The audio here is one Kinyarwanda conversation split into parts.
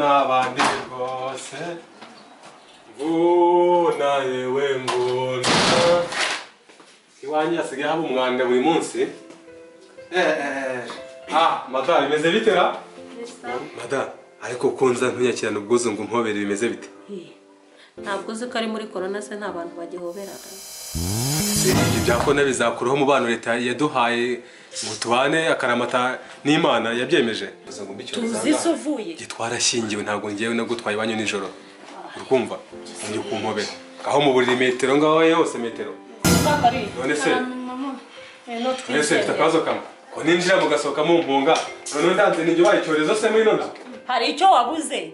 N'abandi rwose mvuna yewe mvuna iwanjye hasigaye haba umwanda buri munsi. Madame bimeze bite ra? Madame ariko kunza ntunyakirana ubwuzu ngo umpobere bimeze bite? Ntabwo uzi ko ari muri corona se nta bantu bagihoberaga. Ibyo bya corona bizakuraho umubano leta yaduhaye ngo tubane akaramata n'Imana yabyemeje. Tuzi se uvuye? Twarashyingiwe ntabwo ngewe nagutwaye iwanyu nijoro. Urukumva? Ndi kumpobera. Aho mu buriri metero ngaho yose metero. None se None se mfite akabazo kamwe. Ko ninjira mugasohoka mu mpunga none ndanze ninjye ubaye icyorezo se muri none. Hari icyo wabuze?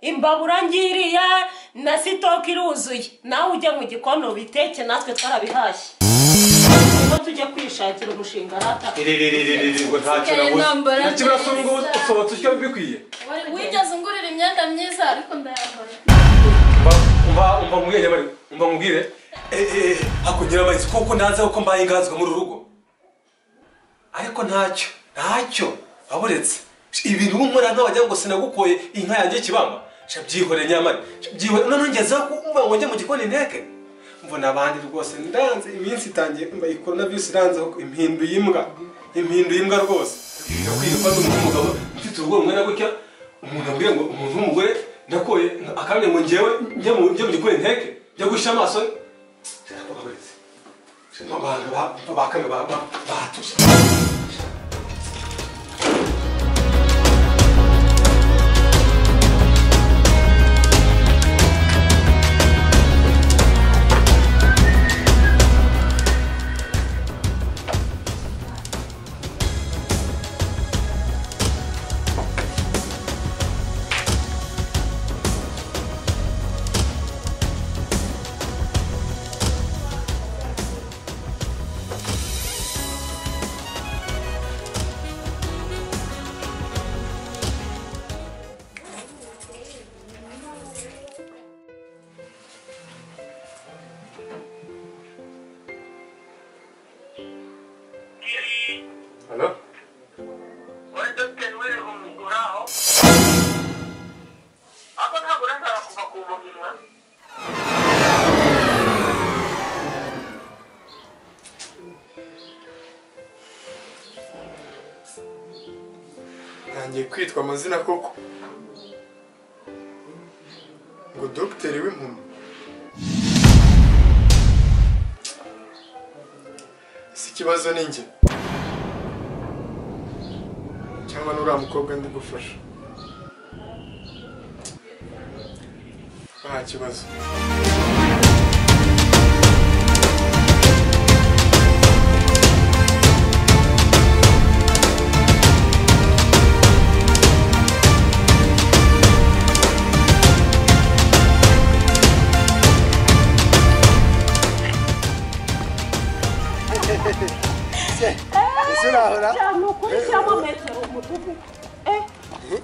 Imbabura ngiriya na sitoke iruzuye. Nawe ujya mu gikoni ubiteke natwe twarabihashye. Niba tujya kwishakira umushinga rata. Irerererere ngo ntacyo nabuze. Nakibura usohotse utyo bikwiye. Wigeze ungurira imyenda myiza ariko ndayambara. Umva mubwire bari umva mubwire. Hakugira abazi kuko ndanze uko mbaye inganzwa muri urugo. Ariko ntacyo waburetse. Ibintu nkora nk'abajya ngo sinagukoye inka yanjye kibamba. Shabyihore nyamara. Byihore none ngeze ko umva ngo njye mu gikoni nteke. Mbona abandi rwose ndanze iminsi itangiye umva corona virus iranze impindu y'imbwa. Impindu y'imbwa rwose. Ndakwifata umugabo mfite urugo rumwe gutya umuntu ambwira ngo umuntu w'umugore ndakoye akamye ngo ngewe njye mu gikoni nteke. Njye gusha amaso. Abantu bakame batusha. Halo? Ntangiye kwitwa amazina koko ngo dogiteri w'impumyi. Si ikibazo ni njye cyangwa n'uriya mukobwa ndi gufasha. Nta kibazo.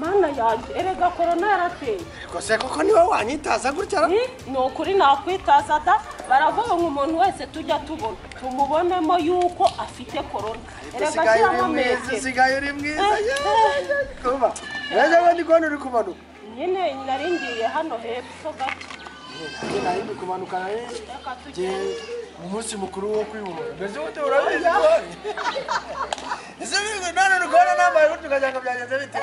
Mana yanjye erega corona yarateye. Kose koko niwe wanyitaza gutya? Ni ukuri nakwitaza da baravuga ngo umuntu wese tujya tubona tumubonemo yuko afite corona. Erega shyiramo metero. Usigaye uri mwiza. Kuba. Neza ngo ndikubona uri kumanuka. Nyine nari ngiye hano hepfo gato. Nari ndi kumanuka nari umunsi mukuru wo kwibohora. Mbese ute urabizi ko? Ese none uri kubona nambaye gutya ukagira ngo byagenze bite?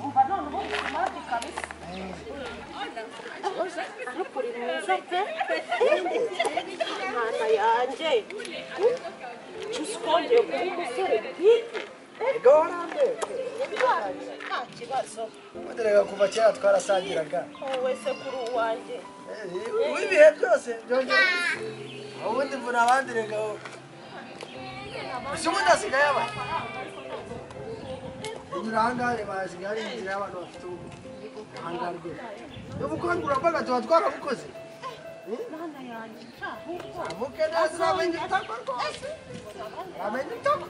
Umva none ubu smart kabisa. Ariko uri mwiza pe. Mana yanjye. Usukongeye kuba umusore bwite. Ego warambe. Nta kibazo. Ubundi kuva kera twarasangiraga. Wowe se kuri uwanjye. Ibihe byose byongera. Ubundi mvuna abandi rega. Ese ubundi asigaye aba? Inyura ahangaha reba hasigaye hari inzira y'abantu bafite ubumuga. Ahangaha rwose. Ubukangurambaga tuba twarabukoze. Mana yanjye ahubwo. Amuke neza uramenye itako rwose. Uramenye itako.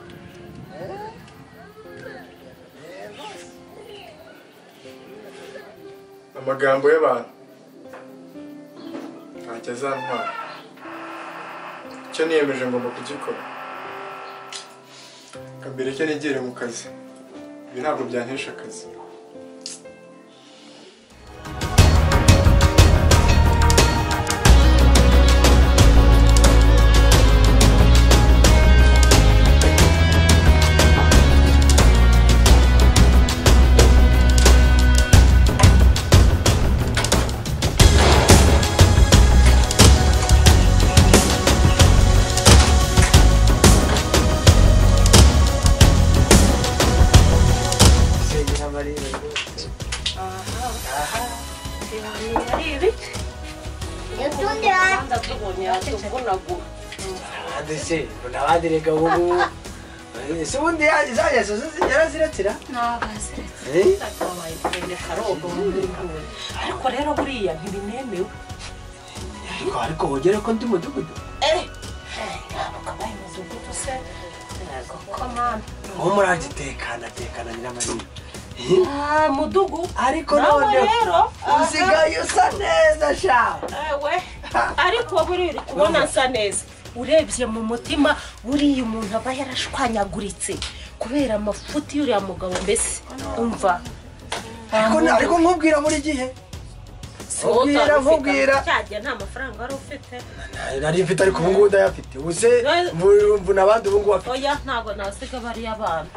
Amagambo y'abantu ntacyo azantwara. Icyo niyemeje ngomba kugikora. Kambere cyo nigere mu kazi. Ibi ntabwo byantesha akazi. Aha. Ari ibiki? Ndetse nabandi reka ubu ese ubundi zageze yaraziratira ntabaziretse ariko rero buriya ntibinemewe ariko wongere ko ndi mudugudu ntabwo kabaye mudugudu se komana uwo muragitekana tekana nyiramarira mudugu ariko none rero usigaye usa neza sha ewe ariko buriya uri kubona nsa neza urebye mu mutima buriya umuntu aba yarashwanyaguritse kubera amafuti y'uriya mugabo mbese umva ariko nkubwira muri gihe nkubwira cyagiye nta mafaranga wari ufite nari mfite ariko ubu ngubu ndayafite ubu se mvuna abandi ubu ngubu afite oya ntabwo nasiga bariya bana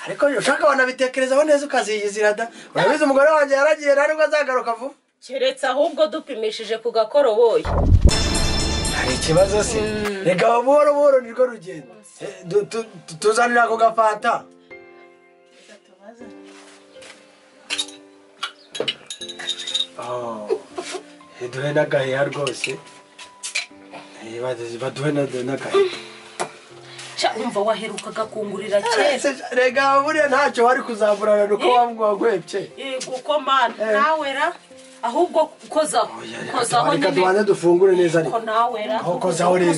ariko ushaka wanabitekerezaho neza ukaziyizira da urabizi umugore wanjye yaragiye nta nubwo azagaruka vuba keretse ahubwo dupimishije ku gakoroboyi hari ikibazo se reka buhoro buhoro nirwo rugendo tuzanira ako gafanta duhe n'agaheha rwose baduhe n'agaheha umva waherukaga kungurira kera rega buriya ntacyo wari kuzamurana nuko wagwebye kuko mana nawe ra ahubwo kozaho kozaho nyine reka tubanze dufungure neza ariko nawe ra kozaho rero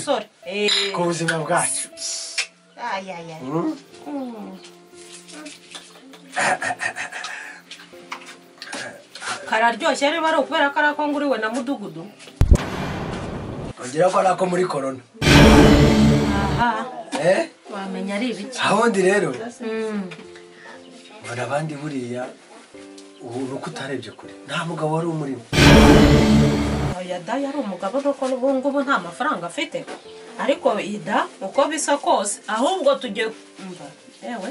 ku buzima bwacu kararyoshye niba ari ukubera ko ari ako nguriwe na mudugudu ongera ko ari ako muri korona aha wamenya ari ibiki ahundi rero mbona abandi buriya ubu nuko utarebye kure nta mugabo wari umurimo oya da yari umugabo nuko n'ubu ngubu nta mafaranga afite ariko ida uko bisa kose ahubwo tugiye ewe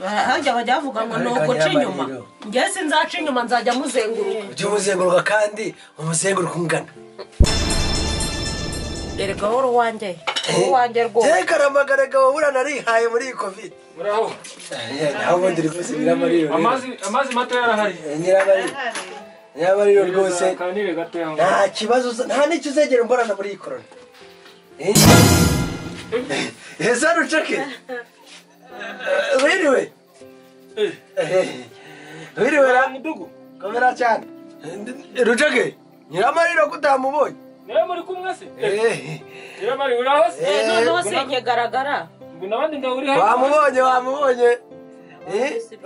hajya bajya bavuga ngo ni uguca inyuma njye sinzaca inyuma nzajya muzenguruka ujye umuzenguruka kandi umuzenguruka ungana erega wowe uwanjye uwanjye rwose reka aramagaraga wowe narihaye muri iyi covid muraho naho ubundi rwose nyiramariro amazi mato yarahari nyiramariro rwose nta kibazo nta n'icyo uzegera umborana muri iyi korona ese ruceke wiriwe wiriwe ra mudugu komera cyane ruceke nyiramariro ko utamubonye niwe muri kumwe se nyiramariro uraho se noneho se nkigaragara ngo abandi ngaho uri hano wamubonye wamubonye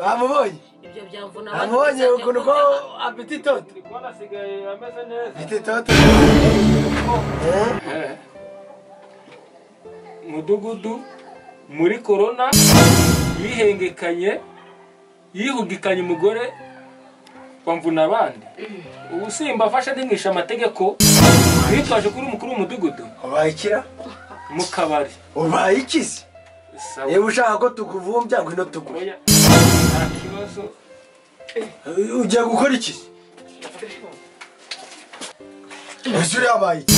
wamubonye ibyo byamvuna wamubonye ukuntu ko afite itoto ndi kubona asigaye ameze neza afite itoto mudugudu muri korona yihengekanye yihugikanye umugore wa mvuna abandi ubu simba afashe ntimwishe amategeko witwaje kuri umukuru w'umudugudu ubaye ikira mu kabari ubaye ikizi niba ushaka ko tukuvumbya ngwino tuguhe nta kibazo ugiye gukora iki ese uriya abaye iki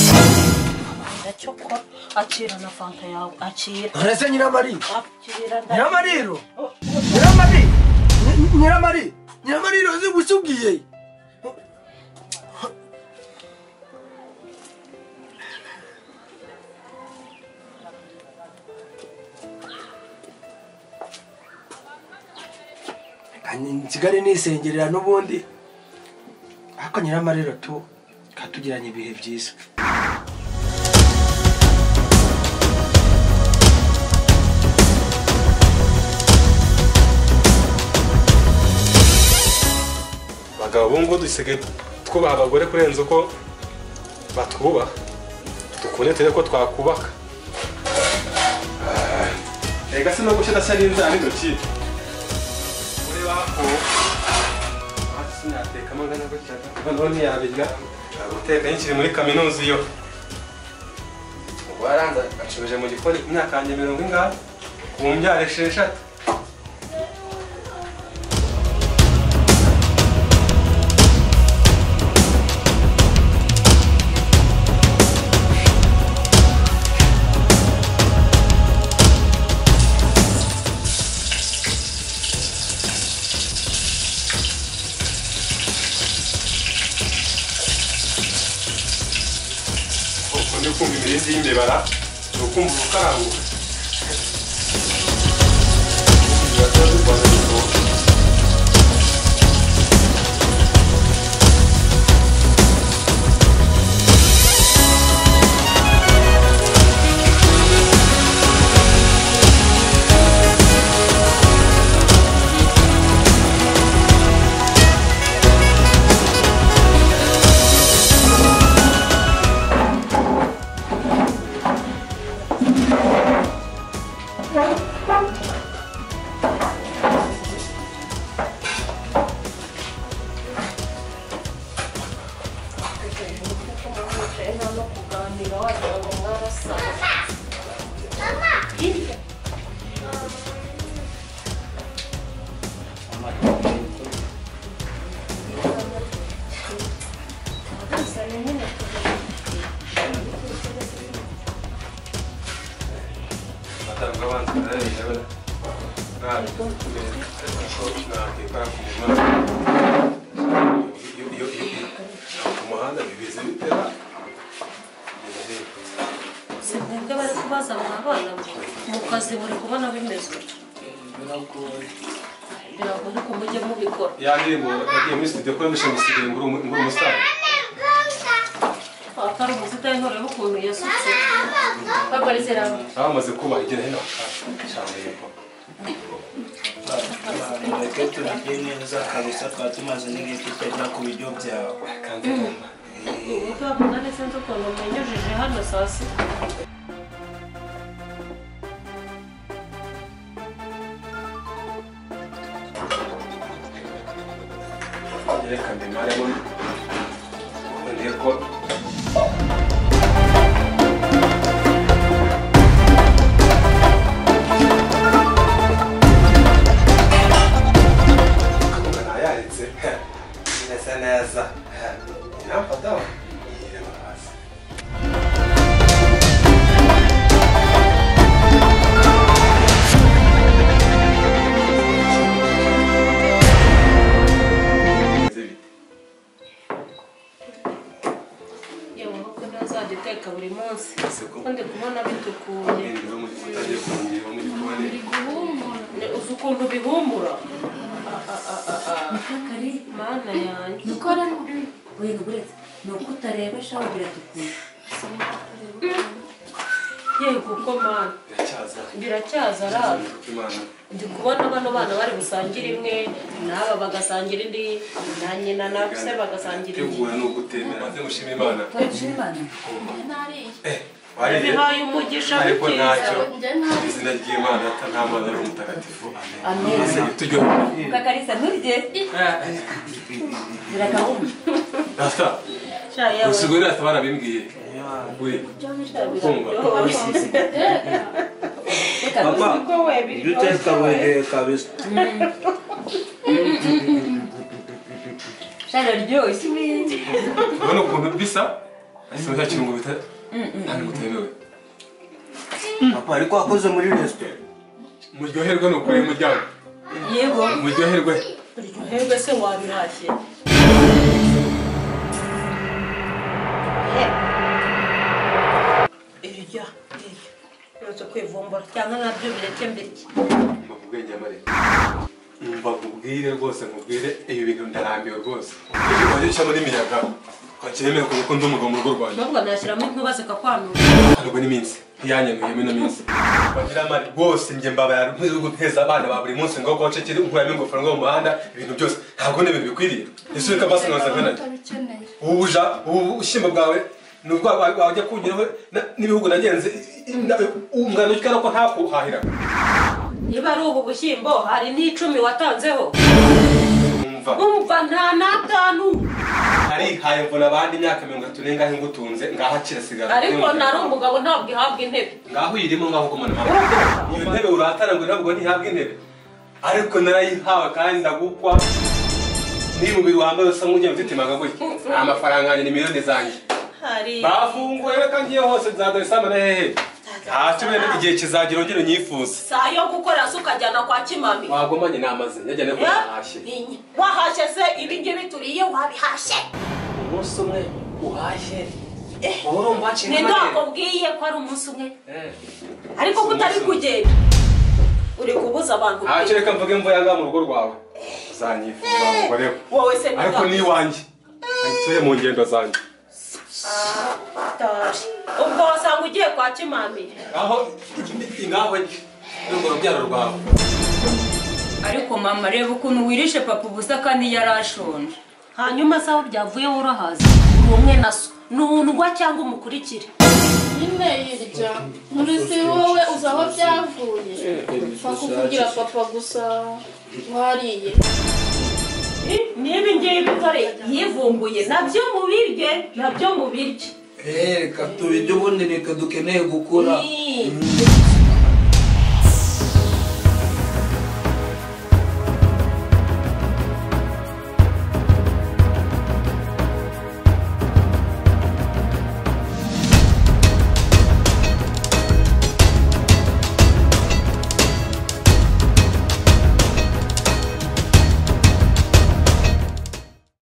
cyokora akira na fanta yawe akira none se nyiramariro nyiramariro nyiramariro nyiramariro nyiramariro uzi gusa ubwiye nsigare nisengerera n'ubundi ariko nyiramariro tu katugiranye ibihe byiza abagabo ubu ngubu dusigaye twubaha abagore kurenza uko batwubaha dukunde turebe ko twakubaka reka se no gushyira se n'inzara n'intoki ureba ko hasi sinatekamo angana gutya noneho ntiyabirya guteka nkikiri muri kaminuza iyo waranza acubije mu gikoni ku myaka yanjye 40 ku mbyaro 6. Ukumva imirinzi y'imbebara, ukumva ubukarango. Sinebwe bari kubaza abana mu kazi buri kubona bimeze biragoye ko mujye mubikora. Ya ndirimbo nagiye muri studio ko mishe nguru umustar. Atari umustar ntorebe ukuntu yasutse. Papa rizera. Abamaze kuba igira hino cyane yego. Reka turye neza kabisa twaba tumaze n'igihe tutajya ku biryo byawe. Kandi ubu nari sinzi ukuntu mwinyujije hano saa sita. Reka mbimaremo ndeko kabuga nayaretse neza neza inamfata ireba hasi. Guteka buri munsi kandi kubona bitukuye uzi ukuntu bihumura mana yanjye ni uko utareba shaho biratukuye yego ko mana biracyaza araza ndi kubona bano bana bari busangira imwe n'aba bagasangira indi na nyina na se bagasangira indi. Tegura no gutemera maze mushima Imana. Wariye umugisha ariko ntacyo izina ry'Imana nta mana ari umutagatifu. Amen. Tujye Kakarisa nturye. Birakahumura. Rasta. Usigure rasta barabimbwiye. Kumva. Papa, ibyo uteka wegeye kabisa. Shararyoshye. Ubona ukuntu bisa? Ese nta kirungo bita nta mutemewe. Papa ariko wakoze muri restaurant. Muryoherwe no kuri muryango. Yego. Muryoherwe. Muryoherwe se wabihashye. Irya, irya. Uretse kwivumbura cyangwa nabyo bireke mbirye. Mbabwenge amare. Mbabwire rwose nkubwire ibi bintu ndarambiwe rwose. Ibyo cyangwa n'imiyaga. Kwakiremera kuko ndi umugabo mu rugo rwanjye. Nubwo nashyiramo inkuba zikakwanura. Nubwo n'iminsi ntiyanyanuye ino minsi. Bagira amare rwose njye mbabara ntirugo nteza abana ba buri munsi ngo kocekere nkuramo ingofero ngo mu muhanda ibintu byose ntabwo ni ibintu bikwiriye. Ese reka basi nkaza nkana. Ubuja ubushyimbo bwawe nubwo wajya kugeraho n'ibihugu nagenze umwana ukara ko ntakuhahira. Niba ari ubu bushyimbo hari n'icumi watanzeho. Umva nta n'atanu. Arihaye mvuna abandi imyaka 30 n'ingahe ngutunze ngaha kirasigara. Ariko nari umugabo ntabwo ihabwa intebe. Ngaho uyirimo ngaho ugumana mama. Iyo ntebe uratara ngo ntabwo ntihabwa intebe. Ariko narayihawe kandi ndagukwa. Ni mubiri wambaye usa nk'ugiye mutitimanga gutya. Amafaranga yanjye ni miliyoni zanjye. Hari. Bafunguye reka ngiye hose nzadore na hehe. Ntacyo igihe kizagira ongera unyifuze. Saa yo gukora se ukajyana kwa Kimami. Wagomanye namaze njyane ko nahashye. Wahashye se ibi ngibi turiye wabihashye. Umunsi umwe uhashye Urumva haciye Ninde nk'amabere. wakubwiye ko ari umunsi umwe? Ariko ko utari kugenda uri kubuza abantu. Ntacyo, reka mvuge mvuye ngaha mu rugo rwawe uzanyifuza mugore we. Wowe se? Ariko ni iwanjye, nsuye mu ngendo zanjye. Tari. Ubwo wasanga ugiye kwa Kimamiye. Aho ngaho ndumva urubyaro rwawe. Ariko mama, reba ukuntu wirishe papa ubusa kandi yari ashonje. Hanyuma se aho byavuye urahazi, uri umwe na so nundwa cyangwa umukurikire. Nyine yirya muri si wowe uzi aho byavuye, pfa kuvugira papa gusa wariye. Niba ngibi dore yivumbuye, nabyo mubirye, nabyo mubirye. Reka tubirye ubundi, nitwe dukeneye gukura. Ni.